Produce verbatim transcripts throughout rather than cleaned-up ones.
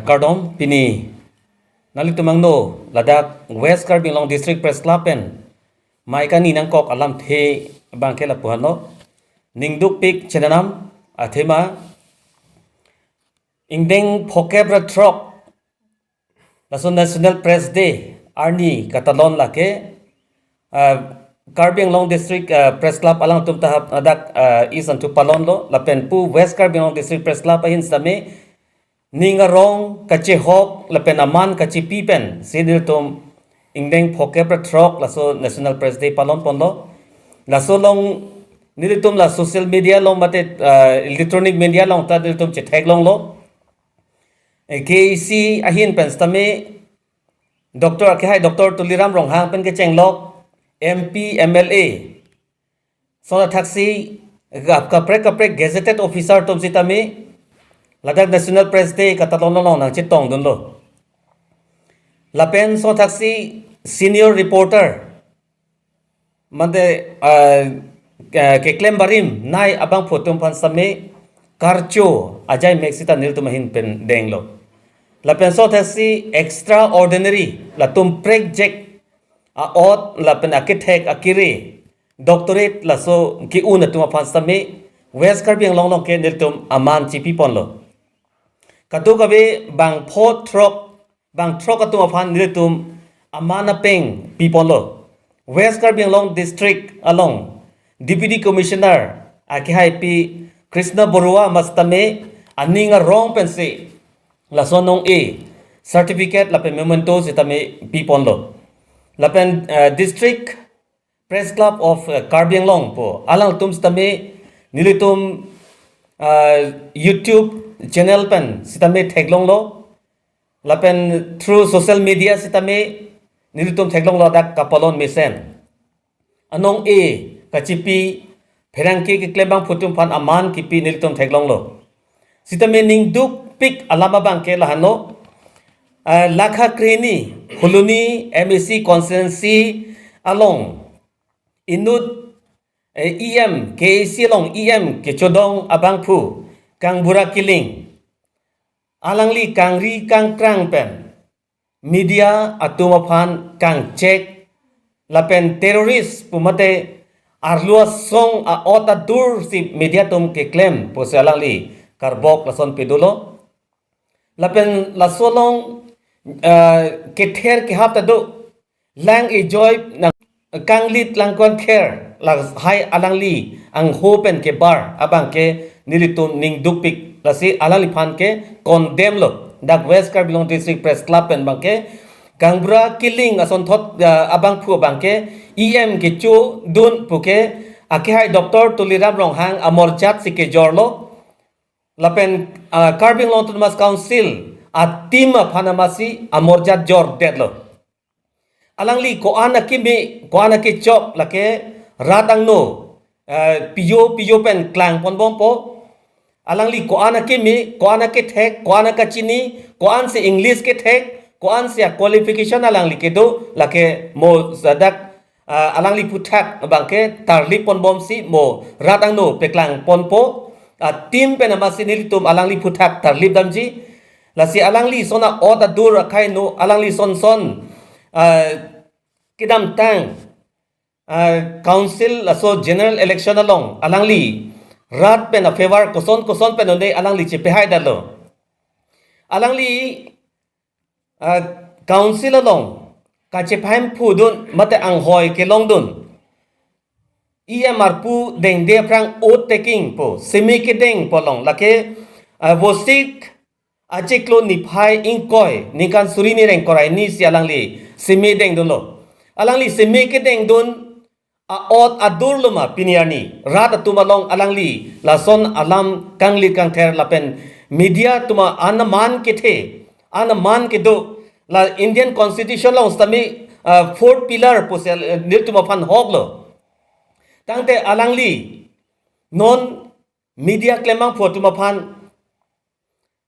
Kardom, pini nanglitum angno ladak West Karbi Anglong District Press Club pen mai kangni nangkok alamthe abangke lapu-anlo. Ning dukpik chenam athema ingdeng phokep ra throk, laso National Press Day arni katalon lake, ah, Karbi Anglong District, ah, Press Club alangtum ta hap ladak, ah, East Angthu palonlo, lapen pu West Karbi Anglong District Press Club ahin sitame ning arong kachehok lapen aman kachipi pensi nelitum ingdeng phokep ra throk laso National Press Day palon ponlo. Laso along nelitum la social media along mate, ah, electronic media along ta nelitum chetheklonglo. Eh, K A A C ahin pen sitame Doctor akehai Doctor Tuliram Ronghang pen kechenglok M P, M L A, lason athaksi ka-, kaprek kaprek gazetted officer atum sitame ladak National Press Day katalon along nangchetongdunlo. Lapen lason athaksi senior reporter mate, ah, ke-, keklem barim nai abangphu atum aphan sitame karcho ajai mek sita nelitum ahin pen denglo. Lapen lason athaksi extraordinary, latum prekjak a-ot lapen akethek akere, doctorate laso ke-un atum aphan sitame West Karbi Anglong along ke nelitum aman chipi ponlo. Kadokave bang pho throk, bang throk atum aphan nelitum aman apeng pi ponlo. West Karbi Anglong District along Deputy Commissioner akehai Pi Krishna Borooah amat sitame aning arong pensi laso anong-e certificate lapen memento sitame pi ponlo. Lapen, eh, District Press Club of, eh, Karbi Anglong pu alangtum sitame nelitum, ah, YouTube channel pen sitame theklonglo. Lapen through social media sitame nelitum theklonglo dak kapalon mesen. Anong-e kachipi pherangke keklem abangphu atum aphan aman kipi nelitum theklonglo. Sitame ning dukpik alam abangke lahenlo, ah, lakha krehini Phuloni M A C constituency along inut, eh, E M, K A A C along E M kechodong abangphu Kangbura Killing alangli kangri kangkrang pen media atum aphan kangchek lapen terrorist pu mate arlo asong a-ot adur si media atum keklem pusi alangli karbok lason pedolo. Lapen laso along, eh, kether kehap ta do, lang ejoi nang kanglit lang konther lahai alangli angho pen kebar abangke nelitum ning dukpik, lasi alangliphan ke condemn lo. Dak West Karbi Anglong District Press Club pen abangke Kangbura Killing asonthot, ah, abangphu abangke E M kechodun puke akehai Doctor Tuliram Ronghang amorjat si kejorlo. Lapen, ah, Karbi Anglong Autonomous Council a-team aphan amatsi amorjat jordetlo. Alangli ko-an akeme, ko-an akechok lake rat angno, eh, pijo pijo pen klang ponbompo. Alangli ko-an akeme, ko-an akethek, ko-an akachini, ko-ansi English kethek, ko-ansi a-qualification alangli kedo, lake mo ladak, ah, alangli aphuthak abangke tarlip ponbomsi mo rat angno peklang ponpo, ah, team pen amatsi nelitum alangli aphuthak tarlip damji. Lasi alangli ason a-ot adur akhai no, alangli ason son, ah, kedamtang, ah, council laso general election along alangli rat pen a-favor koson koson pen un-e alangli chepehai detlo. Alangli, ah, council along kachepahemphu dun mate anghoi kelong dun, E M arpu dengde aphrang oath taking pu seme kedeng pu along lake, ah, Vosik achiklo niphai ingkoi ningkan suri ni rengkor arni si alangli seme dengdunlo. Alangli seme kedengdun a-ot adur lo ma pini arni rat atum along alangli lason alam kanglit kangther lapen media atum an aman kethe, an aman kedo, la Indian Constitution along sitame, ah, fourth pillar pusi, eh, nelitum aphan hoklo. Tangte alangli non media klem abangphu atum aphan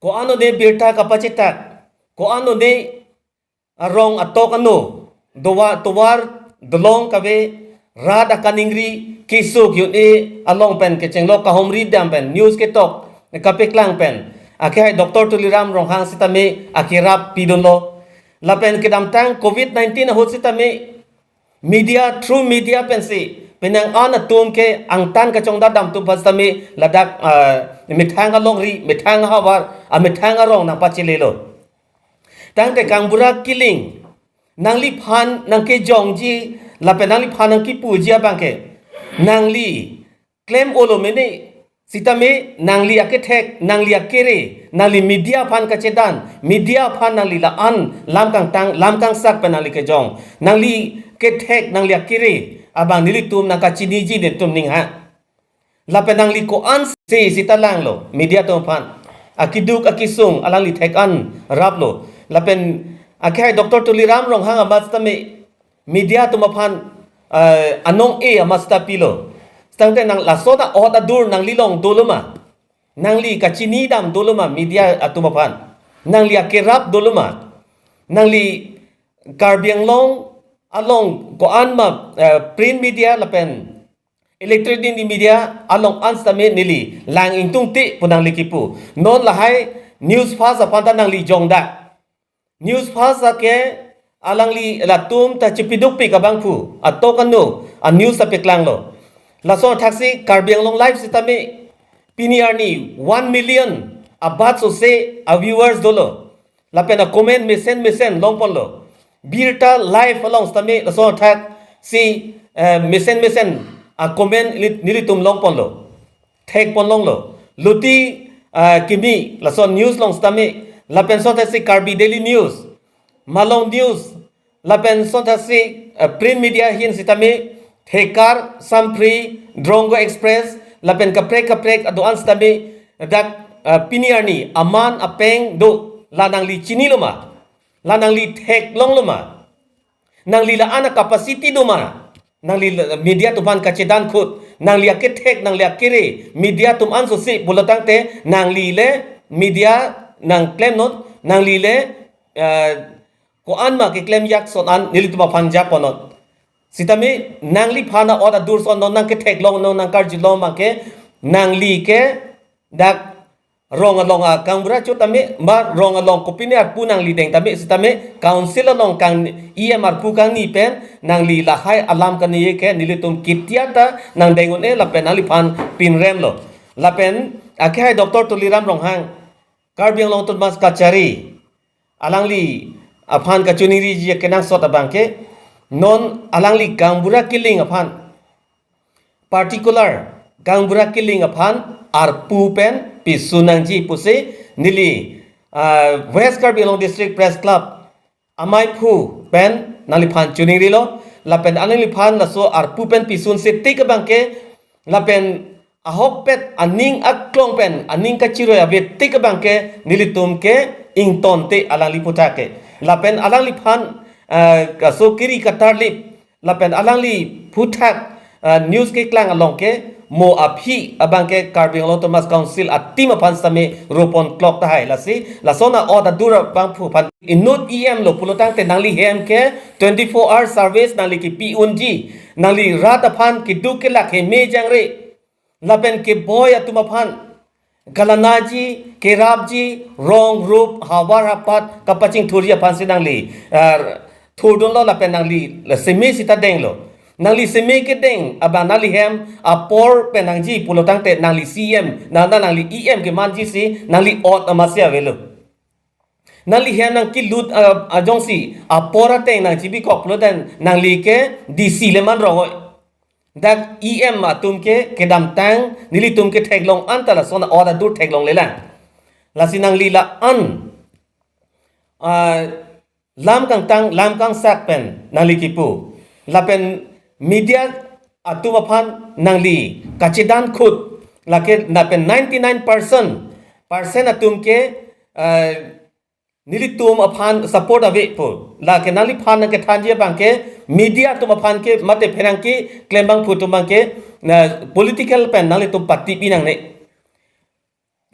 ko-an un-e birta kapachetak, ko-an un-e arong atok ano, dowa tovar dolong kave, rat akaningri keso ke-un-e along pen kechenglo, kahumri dam pen, news ketok kapeklang pen, Akhai Doctor Tuliram Ronghang sitame akerap pidunlo. Lapen kedamtang covid nineteen ahut sitame media, through media pensi penang an atum ke angtan kachongdat dam atum aphan sitame ladak, ah, methang alongri, methang ahavar, ah, methang arong nangpachelelo. Tangte Gaonbura Killing, nangliphan nangkejongji lapen nangliphan nangkipuji abangke, nangli klem-olo mene, sitame nangli akethek, nangli akere, nangli media aphan kachedan, media aphan nangli la-an lam kangtang, lam kangsak pen nangli kejong. Nangli kethek, nangli akere abang nelitum nangkachiniji nelitum ning ha. Lapen nangli ko-ansi sita langlo media atum aphan. Akeduk akesung alangli thek-an raplo. Lapen akhai Doctor Tuliram Ronghang amat sitame media atum aphan, eh, anong-e amat sita pilo. Tangte nang laso ta ot adur nangli along dolo ma? Nangli kachini dam dolo ma media atum aphan? Nangli akerap dolo ma? Nangli Karbi Anglong along ko-an ma, eh, print media lapen electronic media along an sitame neli lang ingtungte pu nangli kipu. Non lahai News Fast aphan ta nangli jongdak. News Fast ake alangli latum ta chipidukpik abangphu atok anu a news ta peklanglo. Laso athaksi Karbi Anglong Live sitame pini arni one million abat sose a viewers dolo. Lapen a comment mesen mesen longponlo. Birta Live along sitame laso athaksi, eh, mesen mesen a comment neli-, nelitum longponlo. Thekpon longlo. Luti, ah, kimi laso news along sitame, lapen sothaksi Karbi Daily News, Malong News, lapen sothaksi, ah, print media ahin sitame, Thekar, Samphri, Drongo Express, lapen kaprek kaprek adoan sitame, dak, ah, pini arni aman apeng do, la nangli chinilo ma? La nangli theklonglo ma? Nangli la-an a capacity do ma? Nangli la-, media atum aphan kachedan khut, nangli akethek, nangli akere, media atum an sose pulo tangte, nangli le media nangklemnon, nangli le, eh, ko-an ma keklem jak ason an nelitum aphan japonnon. Sitame nangliphan a ot adur ason non nangketheklong, non nangkarjulong abangke, nangli ke dak rong along a gaonbura chot tame, ma rong along kopine arpu nangli deng tame, sitame council along kang E M arpu kangni pen nangli lahai alam kani ke nelitum kitia ta nangdeng un-e lapen nangliphan pinremlo. Lapen akhai Doctor Tuliram Ronghang, Karbi Anglong Autonomous Kachari, alangli aphan kachiningriji akenangsot abangke, non alangli Gaonbura Killing aphan, particular Gaonbura Killing aphan arpu pen pisun nangji pusi neli, ah, West Karbi Anglong District Press Club amaiphu pen nangliphan chiningrilo, lapen alangliphan laso arpu pen pisunse tik abangke, lapen ahokpet aning aklong pen aning kachiroi ave tik abangke nelitum ke ingtonte alangli aphuthak ke. Lapen alangliphan, ah, kaso kiri katarlip, lapen alangli aphuthak, ah, news keklang along ke mo aphi abangke Karbi Anglong Autonomous Council a team aphan sitame ropon klok tahai. Lasi lason a ot adur abangphu aphan inut E M lo pulo tangte nangli hem ke twenty-four hour service nangli kipi unji, nangli rat aphan keduk kelak heme jangre, lapen keboi atum aphan kalanaji, kerapji, rong rup, havar hapat kapachingthurji aphansi nangli, ah, thurdunlo lapen nangli la seme sita denglo. Nangli seme kedeng abang nangli hem apor pen nangji pulo tangte nangli C M, nang, nang, nangli E M kemanjisi nangli ot amatsi avelo. Nangli hem nangkilut, ah, ajongsi apor ateng nangchibikok pulo tangte nangli ke D C le man rong oi. Dak E M atum ke kedamtang nelitum ketheklong anta lason a ot adur theklonglelang. Lasi nangli la-an, ah, lam kangtang, lam kangsak pen nangli kipu. Lapen media atum aphan nangli kachedan khut. Lake lapen ninety-nine percent, percent atum ke, ah, nelitum aphan support ave pu. Lake nangliphan nangkethanji abangke media atum aphan ke mate pherangke klembangphu atum abangke na political pen nanglitum patipi nangne.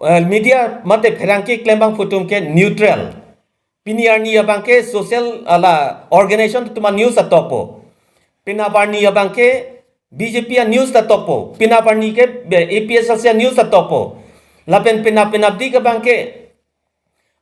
Eh, media mate pherangke klembangphu atum ke neutral. Pini arni abangke social ala organization atum a news ta tokpo. Penap arni abangke B J P a news ta tokpo. Penap arni ke, eh, A P H L C a news ta tokpo. Lapen penap penapdik abangke,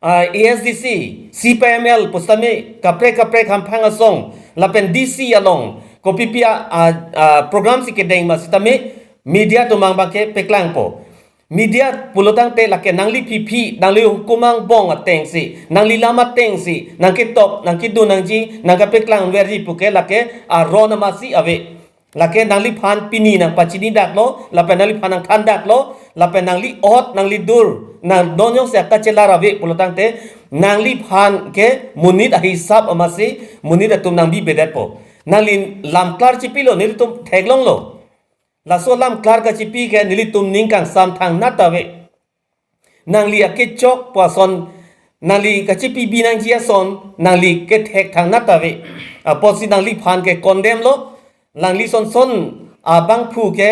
ah, A S D C, C P I M L pusitame kaprek kaprek hamphang asong, lapen D C along, kopipi a, a, a, program si kedeng ma sitame, media atum abangke peklangpo. Media pulotangte lake nangli phiphi, nangli hukum angbong atengsi, nangli lam atengsi, nangketok, nangkedun nangji, nangkepeklang verji puke lake aron amatsi ave. Lake nangliphan pini nangpachini daklo, lapen nangliphan nangthan daklo, lapen nangli-ot, nangli dur, nang non jongsi akachelar ave pulotangte, nangliphan ke monit ahisap amatsi, monit atum nangbibe detpo. Nangli lam klar chipilo, nelitum theklonglo. Laso lam klar kachipi ke nelitum ning kangsam thangnat ave. Nangli akechok pu ason, nangli kachipi bi nangji ason, nangli kethek thangnat ave. Apotsi nangliphan ke condemn lo, nangli son son abangphu ke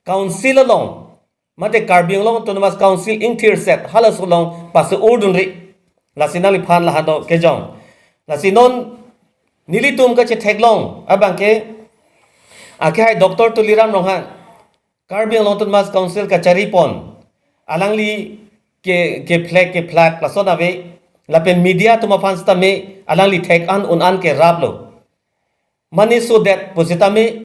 council along, mate Karbi Anglong Autonomous Council ingthirset halaso along pase-urdunri. Lasi nangliphan lahan do kejong. Lasi non nelitum kachetheklong abangke, akehai Doctor Tuliram Ronghang, Karbi Anglong Autonomous Council kacharipon, alangli ke, ke flag, ke flag lason ave, lapen media atum aphan sitame alangli thek an un an ke raplo. Mane sodet pusitame